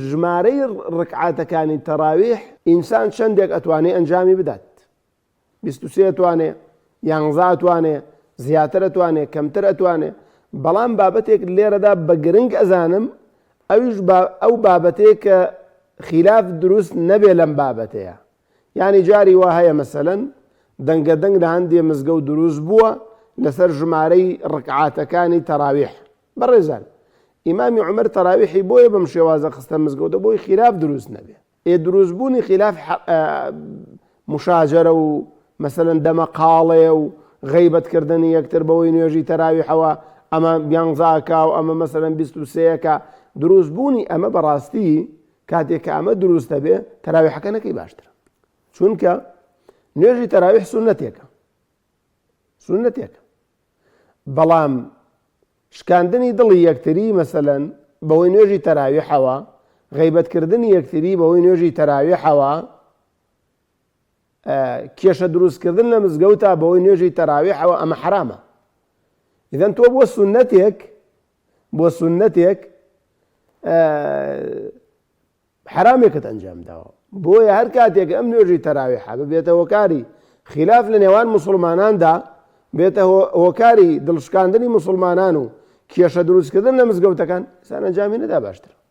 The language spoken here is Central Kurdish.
ژمارەی ڕکعاتەکانی تەراویح ئینسان چەندێک ئەتوانێ ئەنجامی بدات 23 ئەتوانێ یانزا ئەتوانێ زیاتر ئەتوانێ کەمتر ئەتوانێ بەڵام بابەتێک لێرەدا بە گرنگ ئەزانم ئەویش ئەو بابەتەیە کە خیلاف دروست نەبێ لەم بابەتەیە یانی جاری وا هەیە مەسەلەن دەنگە دەنگ لە هەندێ مزگەوت دروست بووە لەسەر ژمارەی ڕکعاتەکانی تەراویح بەڕێزان ئیمامی عومەر تەراویحی بۆیە بەم شێوازە خستە مزگەوتە بۆی خیلاف دروست نەبێ ئێ دروست بوونی خیلاف مشاجەرە و مەسەلەن دەمەقاڵێ و غەیبەتکردنی یەکتر بەوەی نوێژی تەراویحەوە ئەمە بیانزاکە و ئەمە مەسەلەن 23ەکە دروست بوونی ئەمە بەڕاستی کاتێک کە ئەمە دروست دەبێ تەراویحەکە نەکەی باشترە چونکە نوێژی تەراویح سوننەتێکە سوننەتێکە بەڵام شکاندنی دڵی یەکتری مەسەلەن بەوەی نوێژی تەراویحەوە غیبەتکردنی یەکتری بەوەی نوێژی تەراویحەوە کێشە دروستکردن لە مزگەوتا بەوەی نوێژی تەراویحەوە ئەمە حرامە ئیذن تۆ بۆ سوننەتێک بۆ سوننەتێک حرامێکت ئەنجام داوە بۆیە هەر کاتێک ئەم نوێژی تەراویحە ببێتە هۆکاری خلاف لە نێوان مسلماناندا بێتە هۆکاری دڵشکاندنی مسلمانان و کێشە دروستکردن لە مزگەوتەکان سان ئەنجامی نەدا باشتر.